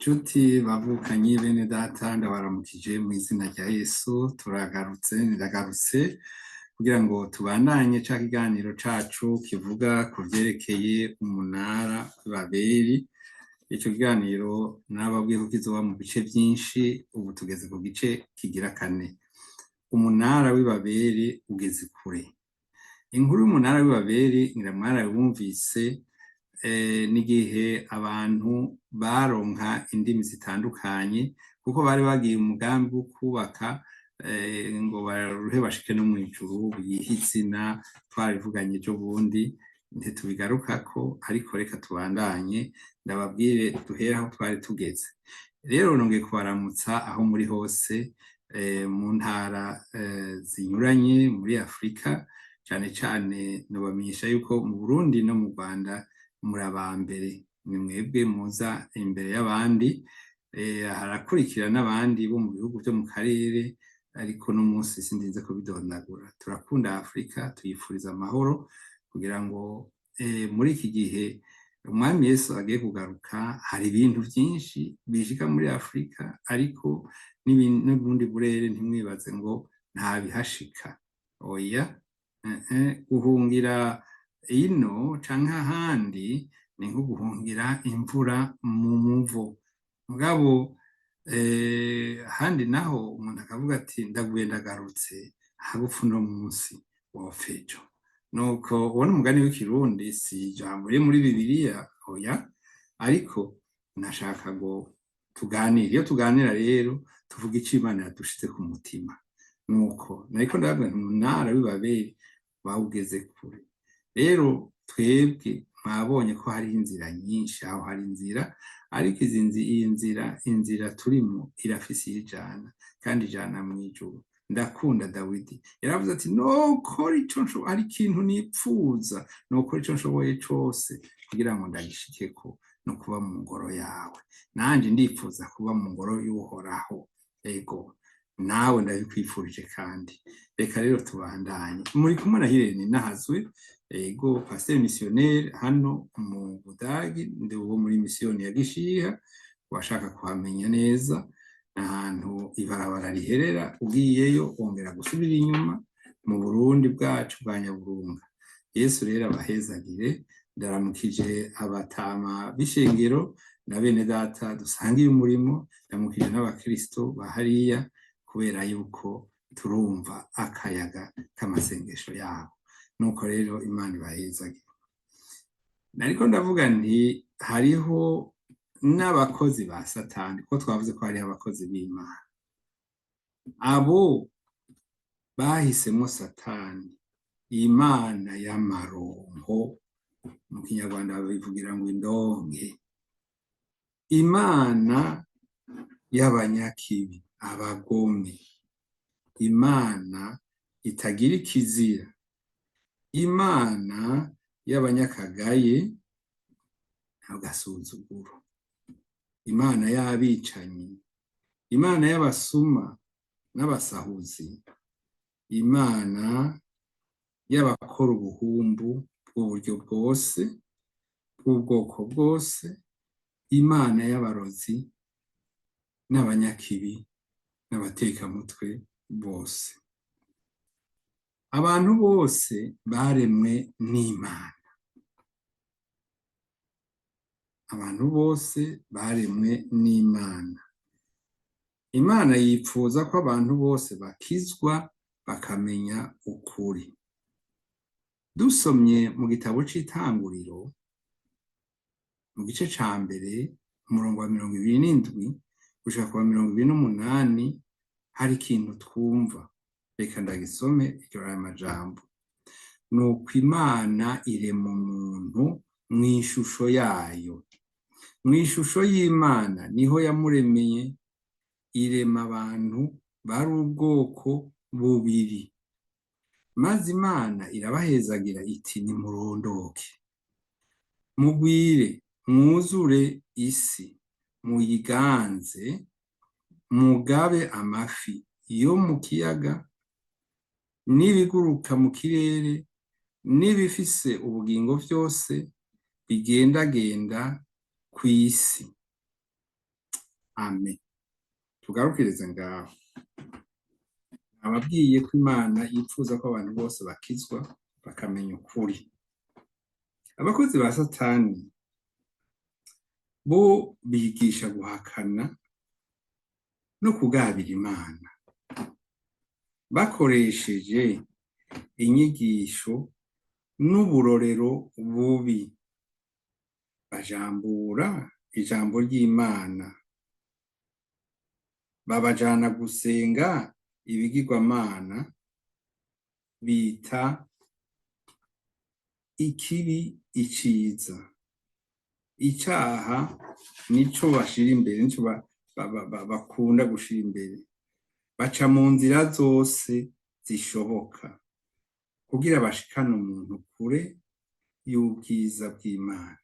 Nshuti bavukanyi bene data, ndabaramukije mu izina rya Yesu. Turagarutse, ndagarutse kugira ngo tubandanye ca kiganiro cacu kivuga ku vyerekeye umunara w'Ibabeli. Ico kiganiro nababwiye ko kizoba mu bice vyinshi, ubu tugeze ku gice kigira kane. Umunara w'Ibabeli ugeze kure. Inkuru y'umunara w'Ibabeli ngira mwarayumvise, n'igihe abantu baronka indimi zitandukanye kuko bari bagiye umugambi wo kubaka ngo baruhe bashike no mw'ijuru bihe izina. Twarabivuganye ejo bundi, ntitubigarukako, ariko reka tubandanye ndababwire duhere aho twari tugeze. Rero nongeye kubaramutsa aho muri hose mu ntara zinyuranye muri Afurika, cane cane nobamenyesha yuko mu Burundi no mu Rwanda muri abambere, ni mwebwe muza imbere y'abandi, harakurikira n'abandi bo mu bihugu vyo mu karere, ariko no munsi sindinze kubidondagura. Turakunda Afurika, tuyifuriza amahoro kugira ngo muri iki gihe umwami Yesu agiye kugaruka, hari ibintu vyinshi bishika muri Afurika, ariko n'ubundi burere ntimwibaze ngo ntabihashika. Oya, guhungira ino canke ahandi ni nko guhungira imvura mu muvo. Mugabo ahandi naho umuntu akavuga ati ndaguye ndagarutse, hagupfa uno munsi wopfa ejo. Nuko uwo ni umugani w'ikirundi, si ijambo riri muri Bibiliya, oya, ariko nashaka ngo tuganire. Iyo tuganira rero tuvuga ico Imana yadushize ku mutima. Nuko nariko ndababwira nti umunara w'Ibabeli bawugeze kure. Rero twebwe mwabonye ko hariho inzira nyinshi, aho hari inzira, ariko iyi nzira, inzira turimo irafise iyijana kandi ijana mw'ijuru. Ndakunda Dawidi, yaravuze ati nokora ico hari ikintu nipfuza, nokora ico nshoboye cose kugira ngo ndagishikeko, no kuba mu ngoro yawe. Nanje ndipfuza kuba mu ngoro y'Uhoraho. Ego, nawe ndabikwifurije. Kandi reka rero tubandanye. Muri kumwe na Hirene Nahazwe, ego, pasteur missionnaire hano mu Budagi, ndi uwo muri misiyoni ya Gishiha. Washaka kuhamenya neza, ahantu ibarabara riherera, ugiyeyo wongera gusubira inyuma mu Burundi bwacu bwa Nyaburunga. Yesu rero abahezagire. Ndaramukije abatama b'ishengero na bene data dusangiye umurimo, ndamukije n'abakristo bahariya, kubera yuko turumva akayaga k'amasengesho yabo. Nuko rero Imana ibahezagire. Nariko ndavuga nti hariho n'abakozi ba Satani, kuko twavuze ko hariho abakozi b'Imana. Abo bahisemo Satani, imana y'amaronko, mu kinyarwanda babivugira ngo indonke, imana y'abanyakibi, abagome, imana itagira ikizira, imana y'abanyakagaye agasuzuguro, imana y'abicanyi, imana y'abasuma n'abasahuzi, imana y'abakora ubuhumbu bw'uburyo bwose, bw'ubwoko bwose, imana y'abarozi n'abanyakibi n'abatekamutwe bose. Abantu bose baremwe n'Imana. Abantu bose baremwe n'Imana. Imana yipfuza ko abantu bose bakizwa bakamenya ukuri. Dusomye mu gitabo c'Itanguriro, mu gice ca mbere, umurongo wa 27 gushika ku wa 28, hari ikintu twumva. Reka ndagisome iryo ayo majambo. Nuko Imana irema umuntu mw'ishusho yayo. Mw'ishusho y'Imana niho yamuremeye, irema abantu bari ubwoko bubiri. Maze Imana irabahezagira iti nimurondoke, mugwire, mwuzure isi, muyiganze, mugabe amafi yo mu kiyaga n'ibiguruka mu kirere n'ibifise ubugingo vyose bigendagenda kw'isi. Amen. Tugarukirize ngaho. Ababwiye ko Imana yifuza ko abantu bose bakizwa, bakamenya ukuri. Abakozi ba Satani bo bigisha guhakana no kugabira Imana bakoresheje inyigisho n'uburorero bubi, bajambura ijambo ry'Imana, babajana gusenga ibigirwamana, bita ikibi iciza, icaha nico bashira imbere, nico bakunda gushira imbere. Baca mu nzira zose zishoboka kugira bashikane umuntu kure y'ubwiza bw'Imana,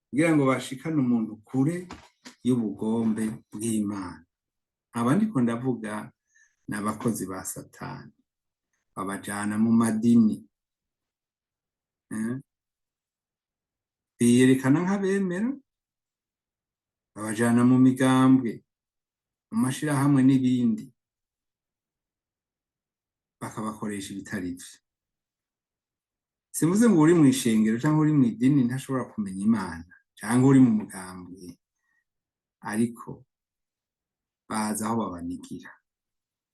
kugira ngo bashikane umuntu kure y'ubugombe bw'Imana. Aba ndiko ndavuga ni abakozi ba Satani, babajana mu madini, biyerekana nk'abemera, babajana mu migambwe, mu mashirahamwe n'ibindi, bakabakoresha ibitari vyo. Simvuze ngo uri mw'ishengero canke uri mw'idini ntashobora kumenya Imana, canke uri mu mugambwe, ariko bazi aho babanigira,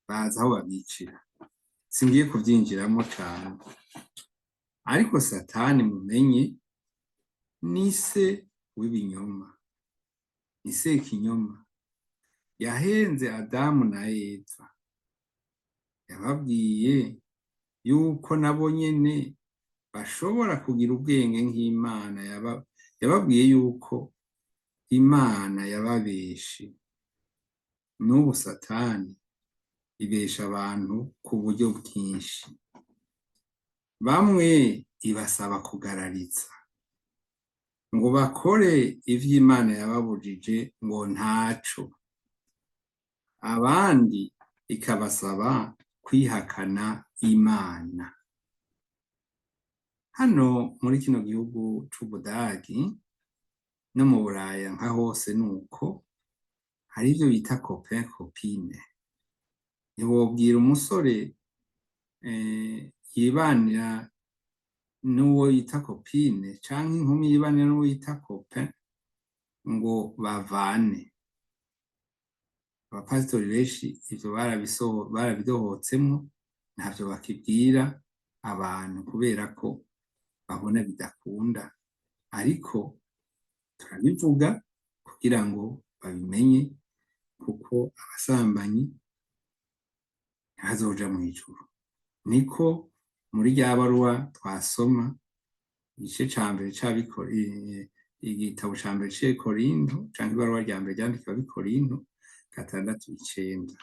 bazi aho babicira. Singiye kuvyinjiramwo cane, ariko Satani mumenye ni se w'ibinyoma, ni sekinyoma. Yahenze Adamu na Eva, yababwiye yuko nabo nyene bashobora kugira ubwenge nk'Imana. Yababwiye yuko Imana yababeshe. N'ubu Satani ibesha abantu ku buryo bwinshi. Bamwe ibasaba kugarariza ngo bakore ivyo Imana yababujije ngo ntaco, abandi ikabasaba kwihakana Imana. Hano muri kino gihugu c'Ubudagi no mu Buraya nka hose, nuko hari ivyo bita copain copine. Ntiwobwira umusore yibanira n'uwo yita copine canke inkumi yibanira n'uwo yita copain ngo bavane. Abapasitori benshi ivyo barabidohotsemwo, ntavyo bakibwira abantu kubera ko babona bidakunda, ariko turabivuga kugira ngo babimenye, kuko abasambanyi ntibazoja mw'ijuru. Niko muri rya baruwa twasoma, igice ca mbere, igitabo ca mbere c'Ikorinto, canke ibaruwa rya mbere ryandikiwe ab'Ikorinto, 6:9.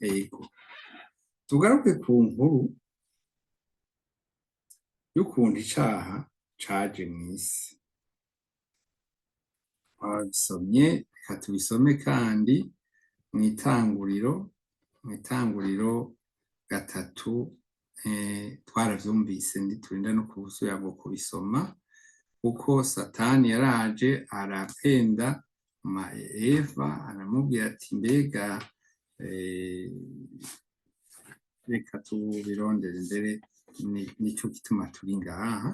Ego, tugaruke ku nkuru y'ukuntu icaha caje mw'isi. Twabisomye, reka tubisome kandi mw'itanguriro, mw'itanguriro 3. Twaravyumvise, ntiturinda no gusubira ngo kubisoma, kuko Satani yaraje arapenda Eva, aramubwira ati: "Mbega", reka tubirondere mbere, nico gituma turi ngaha,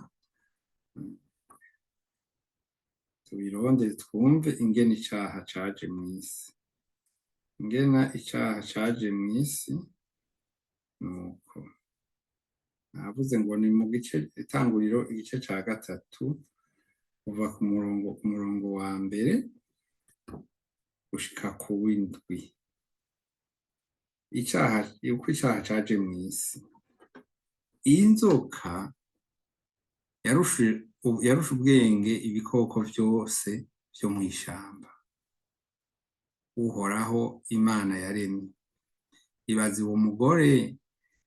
tubirondere twumve ingene icaha caje mw'isi, ingena icaha caje mw'isi. Nuko navuze ngo ni mu gice itanguriro, igice ca 3, kuva ku murongo wa mbere gushika ku w'indwi. Icaha, uko icaha caje mw'isi. Inzoka yarusha ubwenge ibikoko vyose vyo mw'ishamba Uhoraho Imana yaremye. Ibaza uwo mugore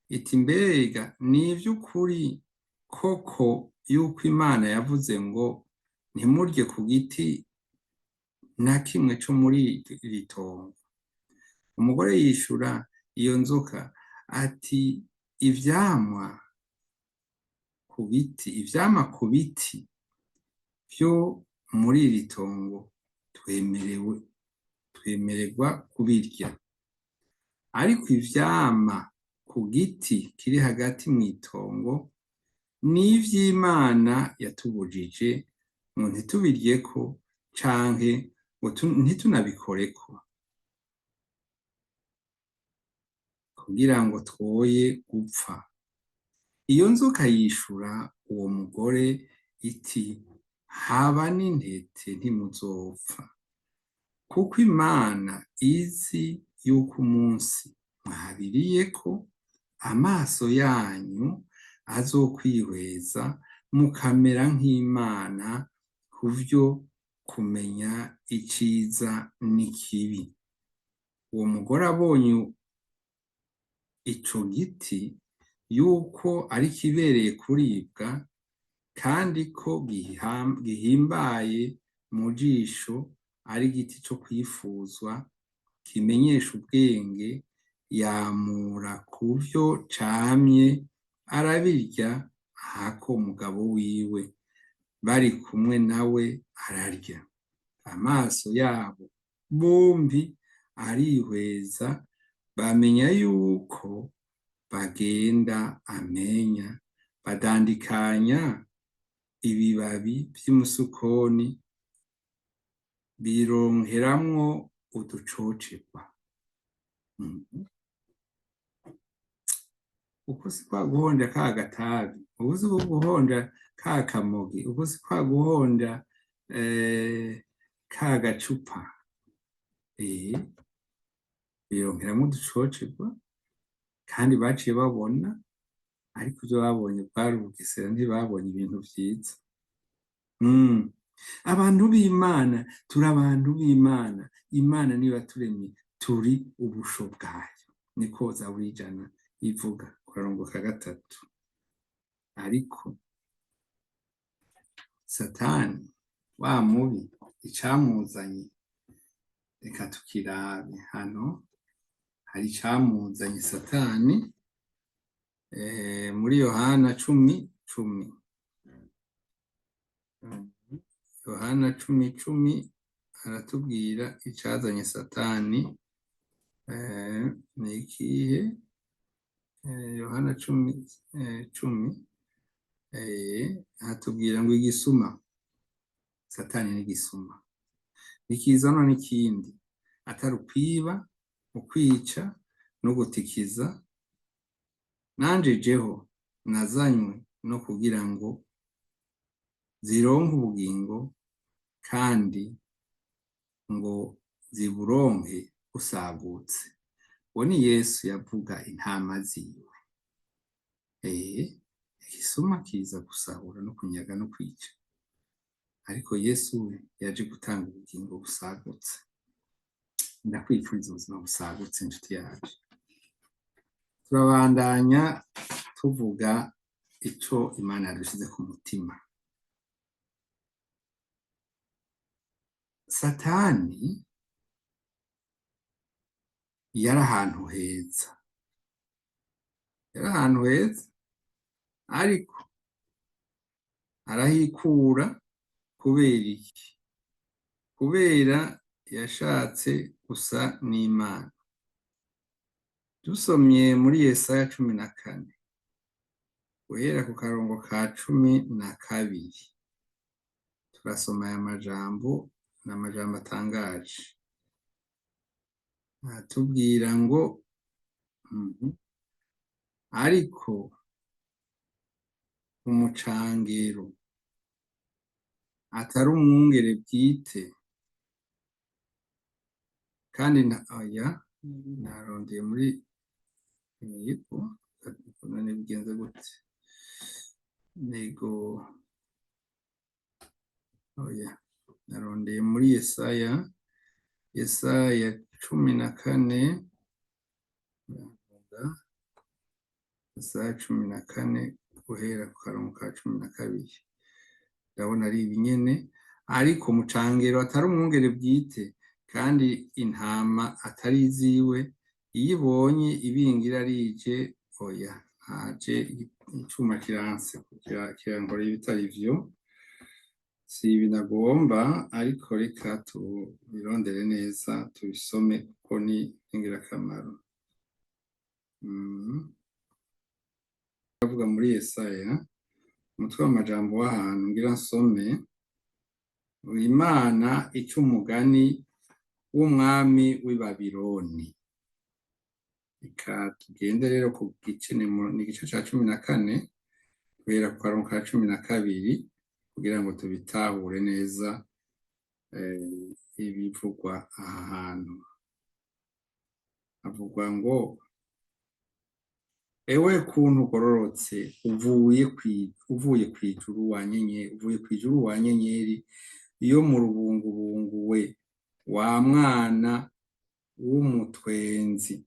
iti: "Mbega ni ivy'ukuri koko yuko Imana yavuze ngo ntimurye ku giti na kimwe co muri iri tongo?" Umugore yishura iyo nzoka ati: "Ivyamwa ku biti vyo muri iri tongo twemerewe." Twemererwa kubirya, ariko ivyama ku giti kiri hagati mw'itongo n'ivy'Imana yatubujije ngo ntitubiryeko canke ngo ntitunabikoreko, kugira ngo twoye gupfa. Iyo nzoka yishura uwo mugore iti: "Haba n'intete ntimuzopfa, kuko Imana izi yuko umunsi mwabiriyeko amaso yanyu azokwihweza, mukamera nk'Imana kuvyo kumenya iciza n'ikibi." Uwo mugore abonye ico giti yuko ari kibereye kuribwa, kandi ko gihimbaye mu jisho, ari igiti co kwifuzwa, kimenyesha ubwenge, yamura kuvyo camye arabirya, ahako umugabo wiwe bari kumwe nawe ararya. Amaso yabo bombi arihweza, bamenya yuko bagenda amenya, badandikanya ibibabi vy'imusukoni, bironkeramwo uducocerwa. Uko si kwa guhonja ka gatabi, uku si ko guhonja ka kamogi, uku si kwa guhonja ka gacupa. Bironkeramwo uducocerwa, kandi baciye babona, ariko ivyo babonye bwari ubugesera, ntibabonye ibintu vyiza. Abantu b'Imana, turi abantu b'Imana. Imana niyo yaturemye, turi ubusho bwayo. Niko Zaburi 100 ivuga ku karongo ka 3. Ariko Satani wa mubi, icamuzanye reka tukirabe hano. Hari icamuzanye Satani muri Yohana 10:10. Yohana 10:10 aratubwira icazanye Satani ni ikihe? Yohana 10:10 atubwira ngo igisuma, Satani n'igisuma, ntikizanwa n'ikindi atari ukwiba, ukwica no gutikiza. Nanje jeho nazanywe no kugira ngo zironke ubugingo, kandi ngo ziburonke busagutse. Uwo ni Yesu yavuga intama ziwe. Igisuma kiza gusahura no kunyaga no kwica, ariko Yesu we yaje gutanga ubugingo busagutse. Ndakwifuriza ubuzima busagutse, inshuti yacu. Turabandanya tuvuga ico Imana yadushize ku mutima. Satani yari ahantu heza, yari ahantu heza, ariko arahikura. Kubera iki? Kubera yashatse gusa n'Imana. Dusomye muri Yesaya 14, guhera ku karongo ka 12, turasoma aya majambo. Ni amajambo atangaje, atubwira ngo: "Ariko umucangero atari umwungere bwite, kandi oya, narondeye muri yego, none bigenze gute? Nego, oya, narondeye muri Yesaya 14, Yesaya 14 guhera ku karongo ka 12, ndabona ari ibinyene: ariko umucangero atari umwungere bwite, kandi intama atari iziwe, iyo ibonye ibingira rije, oya, ntaje, icuma kiranse kirankorera ibitari vyo. Si ibi nagomba, ariko reka tubirondere neza, tubisome kuko ni ingirakamaro. Avuga muri Yesaya, umutwe w'amajambo w'ahantu ngira nsome: Imana ica umugani w'umwami w'i Babiloni. Reka tugende rero ku gice, ni igice ca 14, guhera ku karongo ka 12, kugira ngo tubitahure neza ibivugwa aha hantu. Havugwa ngo: "Ewe kuntu ugororotse uvuye kw'ijuru wa nyenyeri, uvuye kw'ijuru wa nyenyeri yo mu rubungubungu, we wa mwana w'umutwenzi!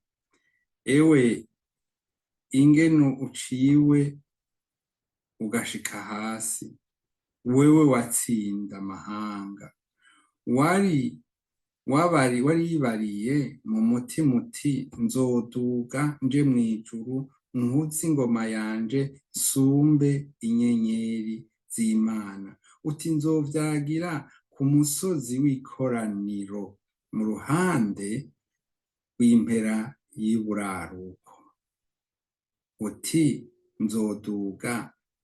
Ewe ingene uciwe ugashika hasi, wewe watsinda amahanga! Wari wabari waribariye mu mutima uti: Nzoduga nje mw'ijuru, nkuze ingoma yanje, nsumbe inyenyeri z'Imana. Uti: Nzovyagira ku musozi w'ikoraniro, mu ruhande rw'impera y'iburaruko. Uti: Nzoduga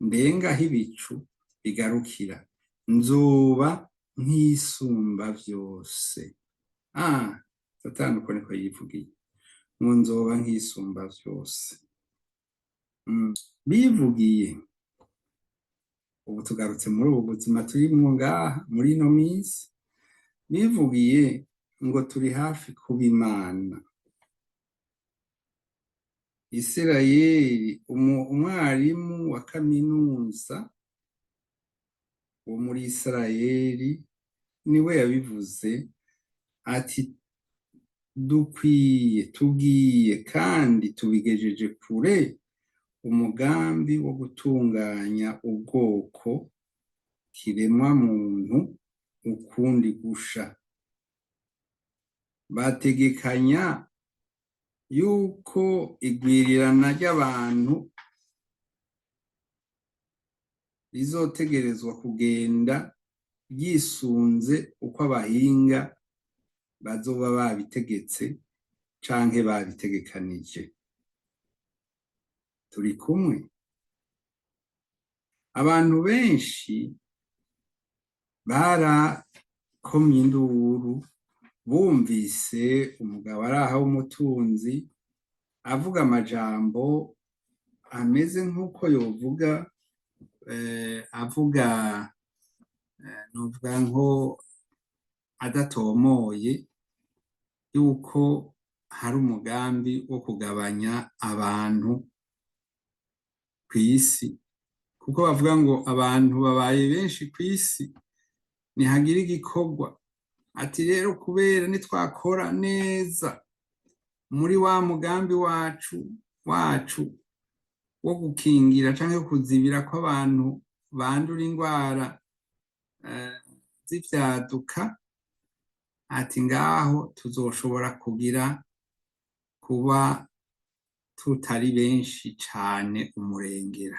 ndengaho ibicu bigarukira, nzoba nk'isumba vyose." Ah, Satani uko niko yivugiye ngo: "Nzoba nk'isumba vyose." Bivugiye ubu tugarutse muri ubu buzima turimwo ngaha muri ino minsi, bivugiye ngo turi hafi kuba Imana. Isirayeli, umwarimu wa kaminuza wo muri Isirayeli niwe yabivuze ati: "Dukwiye, tugiye kandi tubigejeje kure umugambi wo gutunganya ubwoko kiremwa muntu ukundi gusha." Bategekanya yuko igwirirana ry'abantu rizotegerezwa kugenda ryisunze uko abahinga bazoba babitegetse canke babitegekanije. Turi kumwe? Abantu benshi barakomye induru bumvise umugabo ari aha w'umutunzi avuga amajambo ameze nk'uko yovuga, avuga, novuga nko adatomoye, yuko hari umugambi wo kugabanya abantu kw'isi, kuko bavuga ngo abantu babaye benshi kw'isi, ntihagira igikorwa. Ati: "Rero kubera nitwakora neza muri wa mugambi wacu wo gukingira canke kuzibira ko abantu bandura ingwara z'ivyaduka," ati, "ngaho tuzoshobora kugira kuba tutari benshi cane umurengera."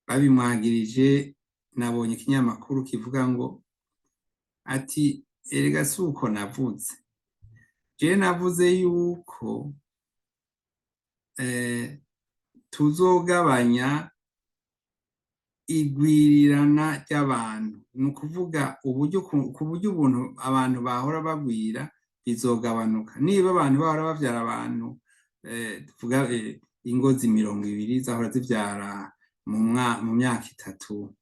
Babimwagirije, nabonye ikinyamakuru kivuga ngo, ati: "Erega si uko navuze, jewe navuze yuko tuzogabanya igwirirana ry'abantu, ni ukuvuga uburyo ku buryo ubuntu abantu bahora bagwira bizogabanuka. Niba abantu bahora bavyara abantu, tuvuga ingo 20 zahora zivyara mu myaka 3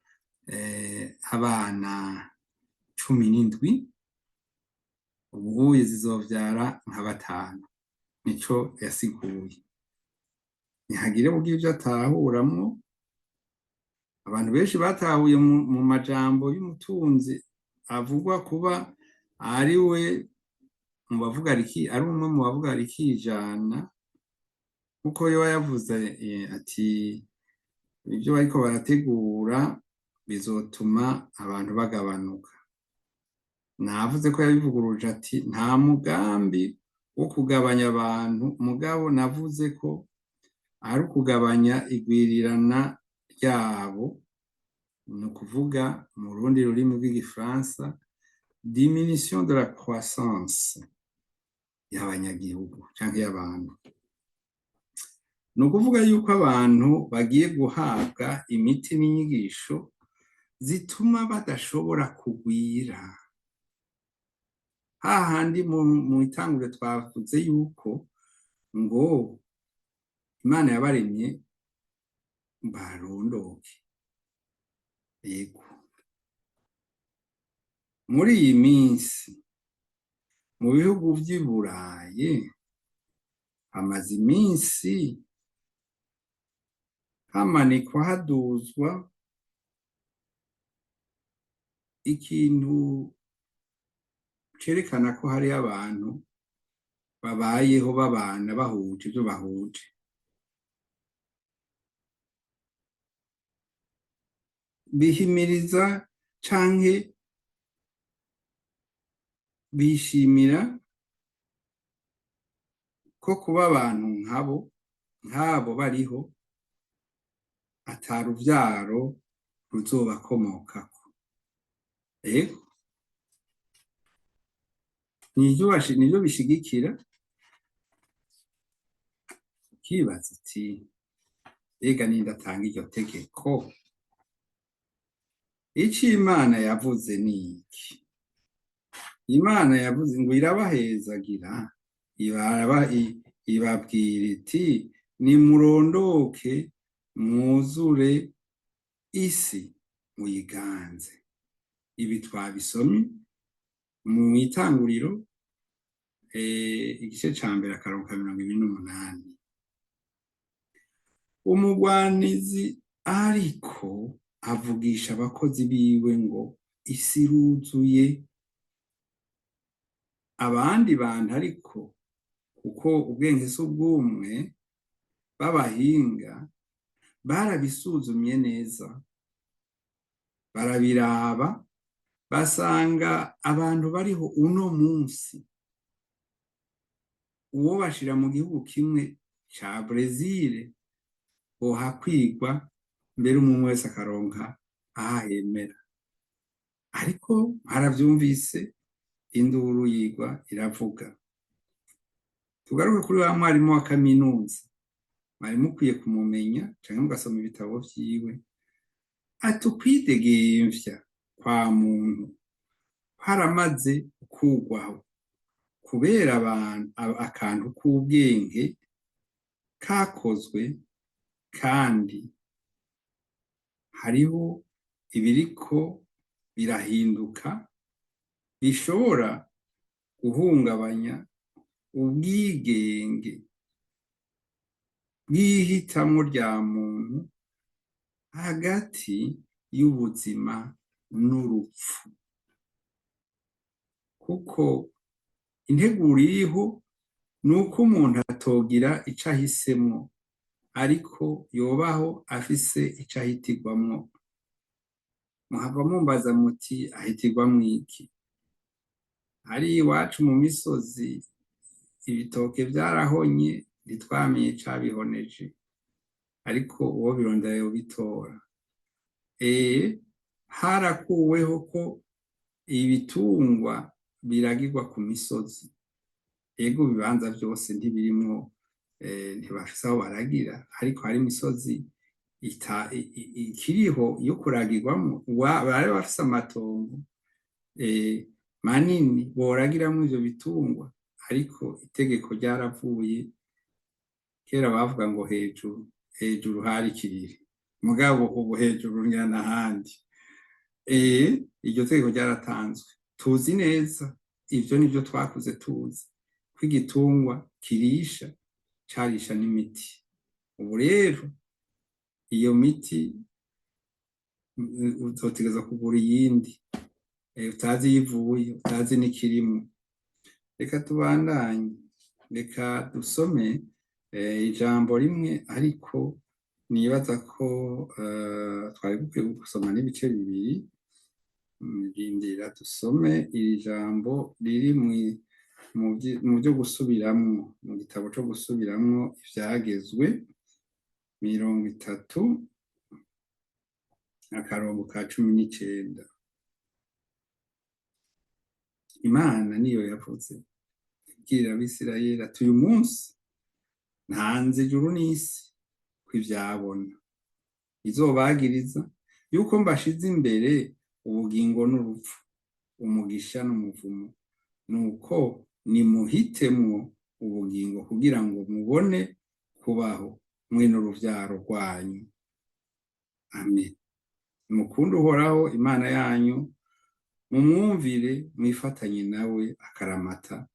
abana 17, ubuye zizovyara nka batanu." Nico yasiguye. Ntihagire ugira ivyo atahuramwo. Abantu benshi batahuye mu majambo y'umutunzi avugwa kuba ari we mu bavuga ari umwe mu bavuga rikijana, nkuko yoba yavuze ati ibyo bariko barategura bizotuma abantu bagabanuka. Navuze ko yabivuguruje ati: "Nta mugambi wo kugabanya abantu, mugabo navuze ko ari ukugabanya igwirirana ryabo." Ni ukuvuga mu rundi rurimi rw'Igifaransa, diminution de la croissance y'abanyagihugu canke y'abantu. Ni ukuvuga yuko abantu bagiye guhabwa imiti n'inyigisho zituma badashobora kugwira. Hahandi mu itanguriro twavuze yuko ngo Imana yabaremye barondoke. Yego, muri iyi minsi mu bihugu vy'i Burayi hamaze iminsi hamanikwa, haduzwa ikintu cerekana ko hariho abantu babayeho babana bahuje ivyo bahuje. Bihimiriza canke bishimira ko kuba abantu nkabo nk'abo bariho ata ruvyaro ruzobakomokako. Ego, nivyo bishigikira. Ukibaza uti: "Mbega ninde atanga iryo tegeko?" Ico Imana yavuze ni iki? Imana yavuze ngo irabahezagira, ibabwira iti: "Nimurondoke, mwuzure isi, muyiganze." Ibi twabisomye mu Itanguriro, igice ca mbere, akarongo ka 28. Umugwanizi ariko avugisha abakozi biwe ngo isi iruzuye. Abandi bantu ariko, kuko ubwenge si ubw'umwe, b'abahinga barabisuzumye neza, barabiraba, basanga abantu bariho uno munsi, uwo bashira mu gihugu kimwe ca Brezil bohakwirwa, mbere umwe wese akaronka aho ahemera. Ariko haravyumvise induru yigwa iravuga. Tugaruke kuri wa mwarimu wa kaminuza, mwari mukwiye kumumenya canke mugasoma ibitabo vyiwe. Ati: "Ukwidegemvya kwa muntu kwaramaze gukurwaho kubera abantu akantu k'ubwenge kakozwe, kandi hariho ibiriko birahinduka bishobora guhungabanya ubwigenge bw'ihitamwo rya muntu hagati y'ubuzima n'urupfu, kuko integuro iriho ni uko umuntu atogira ico ahisemwo, ariko yobaho afise ico ahitirwamwo." Muhava mumbaza muti: "Ahitirwamwo iki?" Hariya iwacu mu misozi ibitoke vyarahonye, ntitwamenye icabihoneje, ariko uwo birondera yobitora. Harakuweho ko ibitungwa biragirwa ku misozi. Ego, ibibanza vyose ntibirimwo, ntibafise aho baragira, ariko hari imisozi ikiriho yo kuragirwamwo. Bari bafise amatongo manini boragiramwo ivyo bitungwa, ariko itegeko ryaravuye. Kera bavuga ngo hejuru hejuru hari ikiriri, mugabo ubu hejuru ngira n'ahandi. Iryo tegeko ryaratanzwe, tuzi neza ivyo nivyo twakuze tuzi ko igitungwa kirisha carisha n'imiti. Ubu rero iyo miti uzotegerezwa kugura iyindi utazi iyo ivuye, utazi n'ikirimwo. Reka tubandanye, reka dusome ijambo rimwe, ariko nibaza ko twari dukwiye gusoma n'ibice bibiri. Rindira dusome iri jambo riri mu vyo gusubiramwo, mu gitabo co gusubiramwo ivyagezwe 30. Akarongo ka 19. Imana niyo yavuze, ibwira Abisirayeli ati: "Uyu munsi ntanze ijuru n'isi ko ivyabona izobagiriza yuko mbashize imbere ubugingo n'urupfu, umugisha n'umuvumo. Nuko nimuhitemwo ubugingo kugira ngo mubone kubaho, mwe n'uruvyaro rwanyu." Amen. Mukunde Uhoraho Imana yanyu, mumwumvire, mwifatanye nawe akaramata,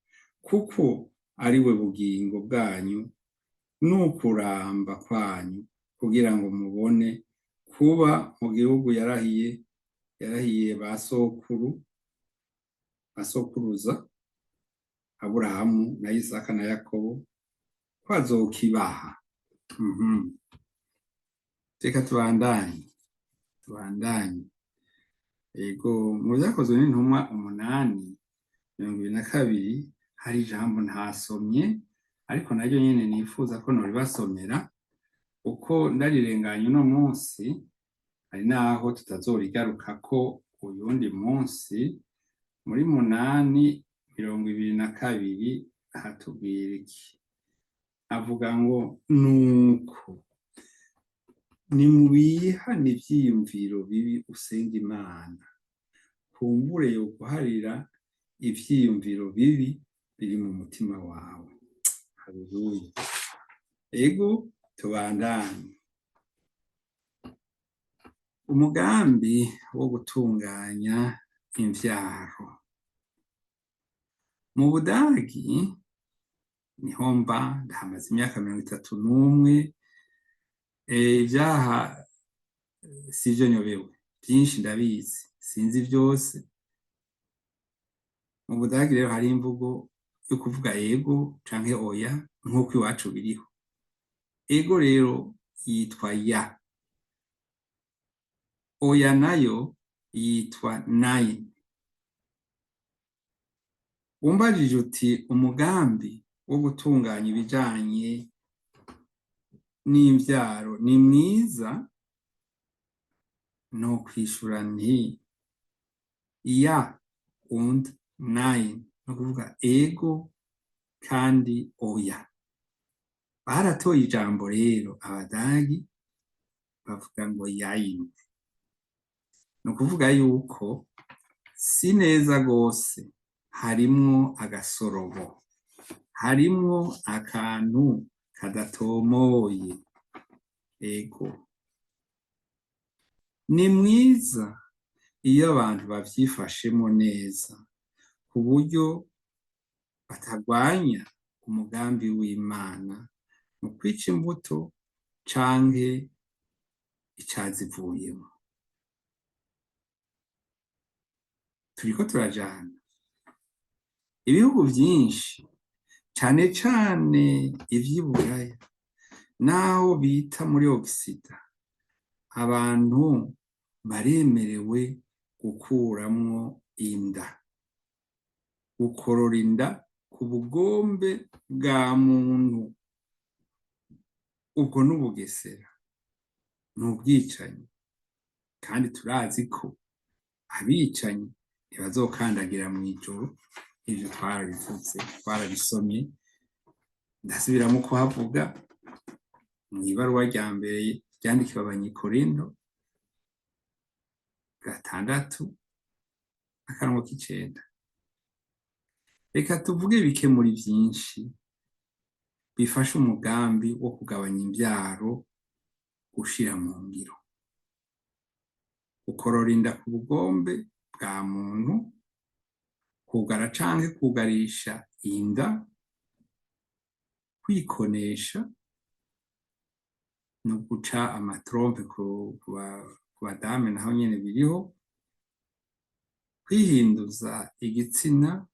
kuko ari we bugingo bwanyu n'ukuramba kwanyu, kugira ngo mubone kuba mu gihugu yarahiye ba sokuru, basokuruza Aburahamu na Isaka na Yakobo ko azokibaha. Reka tubandanye, tubandanye. Ego, mu Vyakozwe n'Intumwa 8:22 hari ijambo ntasomye, ariko naryo nyene nifuza ko noribasomera, kuko ndarirenganye uno munsi, hari naho tutazorigarukako uyundi munsi. Muri 8:22 hatubwira iki? Avuga ngo: "Nuko nimwihane ivyiyumviro bibi, usenga Imana, kumbure yo guharira ivyiyumviro bibi biri mu mutima wawe." Haleluya! Ego, tubandanye. Umugambi wo gutunganya imvyaro mu Budagi niho mba, ndahamaze imyaka 31. Ivyaha sivyo nyobewe, vyinshi ndabizi, sinzi vyose. Mu Budagi rero hari imvugo yo kuvuga ego canke oya, nk'uko iwacu biriho. Ego rero yitwa ja, oya nayo yitwa nein. Umbajije uti: "Umugambi wo gutunganya ibijanye n'imvyaro ni mwiza?" No kwishura nti: "Ja und nein", no kuvuga ego kandi oya. Baratoye ijambo rero Abadagi bavuga ngo jein, ni ukuvuga yuko si neza gose, harimwo agasorobo, harimwo akantu kadatomoye. Ego, ni mwiza iyo abantu bavyifashemwo neza, ku buryo batagwanya umugambi w'Imana mu kwica imbuto canke icazivuyemwo. Turiko turajana. Ibihugu vyinshi, cane cane ivy'iburaya n'aho bita muri Occident, abantu baremerewe gukuramwo inda, gukorora inda ku bugombe bwa muntu. Ubwo n'ubugesera, n'ubwicanyi, kandi turazi ko abicanyi ntibazokandagira mw'ijuru. Ivyo twarabivuze, twarabisomye, ndasubiramwo kuhavuga mw'ibaruwa rya mbere ryandikiwe Abanyekorindo 6:9. Reka tuvuge bike muri vyinshi bifasha umugambi wo kugabanya imvyaro gushira mu ngiro: gukorora inda ku bugombe bwa muntu, kugara canke kugarisha inda, kwikonesha no guca ama trompes ku badame, naho nyene biriho, kwihinduza igitsina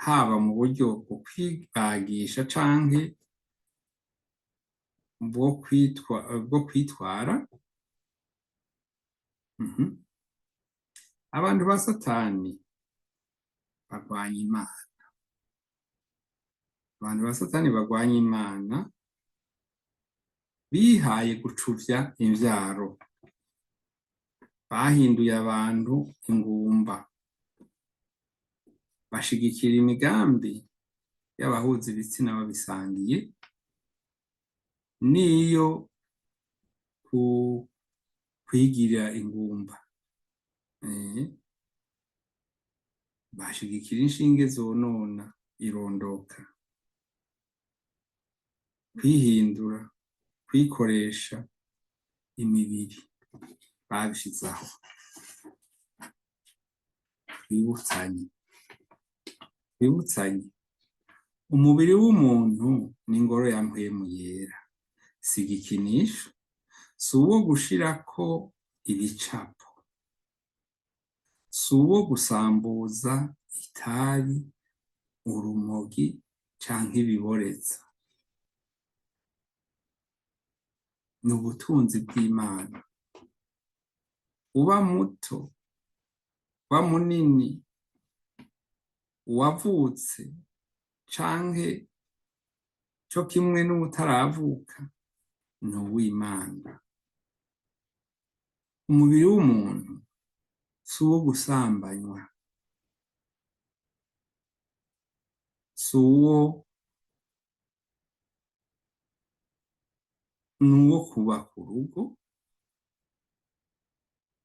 haba mu buryo bwo kwibagisha canke bwo kwitwara. Abantu ba Satani bagwanya Imana, abantu ba Satani bagwanya Imana bihaye gucuvya imvyaro. Bahinduye abantu ingumba, bashigikira imigambi y'abahuza ibitsina babisangiye, n'iyo kwigira ingumba. Bashigikira inshinge zonona irondoka, kwihindura, kwikoresha imibiri, babishize aho. Twibutsanye, twibutsanye, umubiri w'umuntu n'ingoro ya Mpwemu Yera, si igikinisho, si uwo gushirako ibicapo, si uwo gusambuza itabi, urumogi canke ibiboreza. Ni ubutunzi bw'Imana. Uba muto, uba munini, uwavutse canke co kimwe n'uwutaravuka, ni uw'Imana. Umubiri w'umuntu si uwo gusambanywa, si uwo, ni uwo kubaka urugo,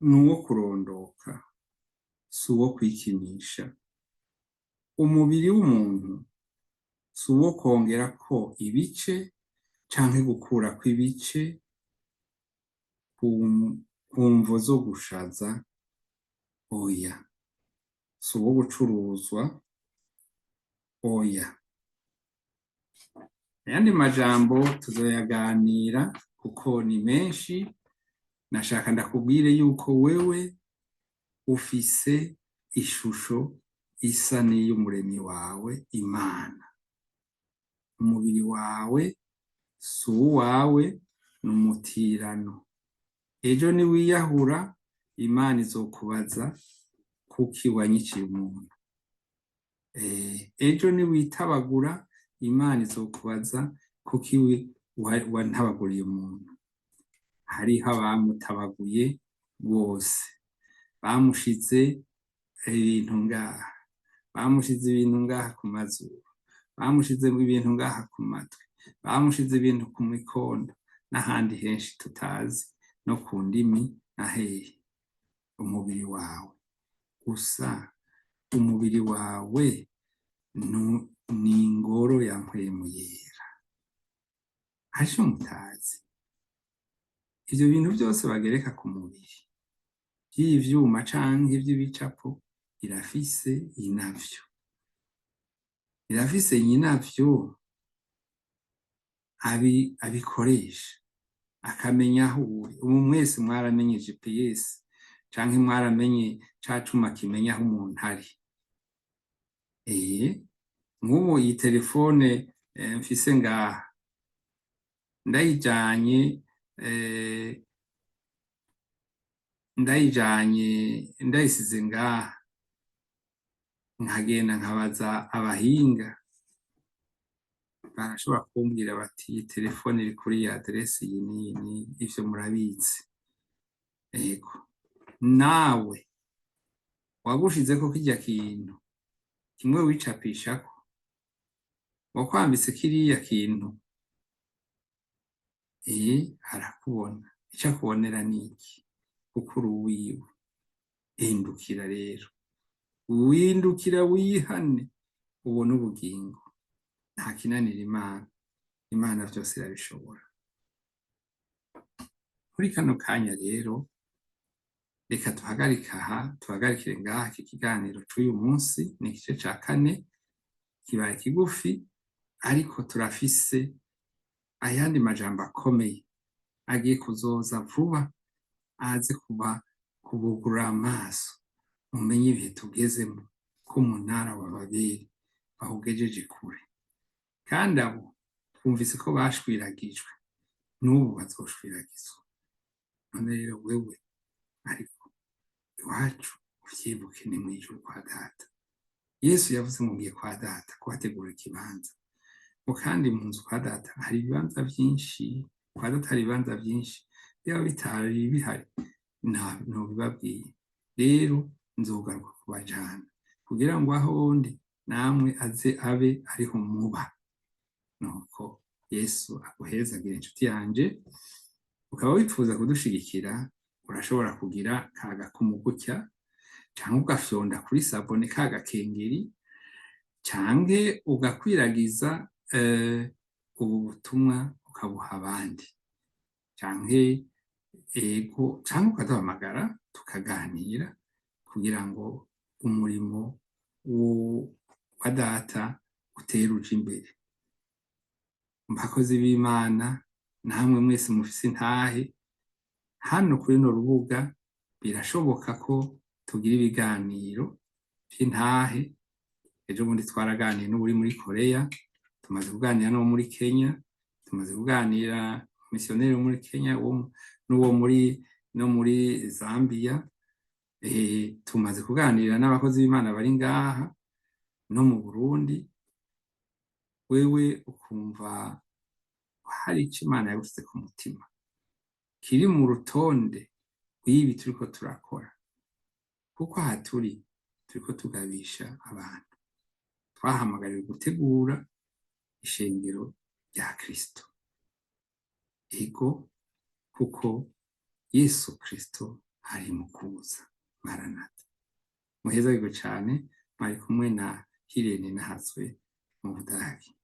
ni uwo kurondoka, si uwo kwikinisha. Umubiri w'umuntu si uwo kongerako ibice canke gukurako ibice ku mvo zo gushaza, oya. Si uwo gucuruzwa, oya. Ayandi majambo tuzoyaganira kuko ni menshi. Nashaka ndakubwire yuko wewe ufise ishusho isa n'iy'umuremyi wawe Imana. Umubiri wawe si uwawe, ni umutirano. Ejo niwiyahura, Imana izokubaza kuki wanyiciye umuntu. Ejo niwitabagura, Imana izokubaza kuki wantabaguriye umuntu. Hariho abamutabaguye rwose, bamushize ibintu ngaha, bamushize ibintu ngaha ku mazuru, bamushize ibintu ngaha ku matwi, bamushize ibintu ku mikondo n'ahandi henshi tutazi, no ku ndimi na hehe. Umubiri wawe gusa, umubiri wawe ni ingoro ya Mpwemu Yera. Harico mutazi, ivyo bintu vyose bagereka ku mubiri vy'ivyuma canke vy'ibicapo birafise nyinavyo, birafise nyinavyo abikoresha, akamenya aho uri. Ubu mwese mwaramenye GPS canke mwaramenye ca cuma kimenya aho umuntu ari. Nk'ubu iyi telefone mfise ngaha, ndayijanye, ndayijanye, ndayisize ngaha, nkagenda nkabaza abahinga, barashobora kumbwira bati iyi telefone iri kuri iyi aderesi iyi n'iyi n'iyi. Ivyo murabizi. Ego, nawe wagushizeko kirya kintu kimwe wicapishako, wakwambitse kiriya kintu, arakubona. Ico akubonera niki? Kuko uri uwiwe. Hindukira rero, windukira, wihane, ubone ubugingo. Nta kinanira Imana, Imana vyose irabishobora. Muri kano kanya rero, reka tuhagarike aha, tuhagarikire ngaha iki kiganiro c'uyu munsi. Ni igice ca kane, kibaye kigufi, ariko turafise ayandi majambo akomeye agiye kuzoza vuba, aze kuba kubugurura amaso, mumenye ibihe tugezemo, ko umunara wa Babeli bawugejeje kure, kandi abo twumvise ko bashwiragijwe, n'ubu bazoshwiragizwa. None rero wewe, ariko iwacu uvyibuke, ni mw'ijuru kwa Data. Yesu yavuze ngo ngiye kwa Data kuhategura ikibanza, ngo kandi mu nzu kwa Data hari ibibanza vyinshi, kwa Data hari ibibanza vyinshi. Biba bitari bihari, Nobibabwiye rero, nzogaruka kubajana kugira ngo aho ndi namwe aze abe ariho muba. Nuko Yesu aguhezagire, inshuti yanje. Ukaba wifuza kudushigikira, urashobora kugira ka gakumu gutya, canke ugafyonda kuri s'abonner, ka gakengeri, canke ugakwiragiza ubu butumwa ukabuha abandi, canke ego, canke ukaduhamagara tukaganira kugira ngo umurimo wa Data utere uja imbere. Bakozi b'Imana, namwe mwese mufise intahe hano kuri runo rubuga, birashoboka ko tugira ibiganiro vy'intahe. Ejo bundi twaraganiye n'uwuri muri Korea, tumaze kuganira n'uwo muri Kenya, tumaze kuganira misiyoneri wo muri Kenya n'uwo muri no muri Zambia, tumaze kuganira n'abakozi b'Imana bari ngaha no mu Burundi. Wewe ukumva hari ico Imana yagushize ku mutima kiri mu rutonde rw'ibi turiko turakora, kuko aha turiko tugabisha abantu, twahamagariwe gutegura ishengero rya Kristo, ego, kuko Yesu Kristo ari mu kuza. Maranatha! Muhezagirwe cane. Mwari kumwe na Hirene Nahazwe mu Budagi.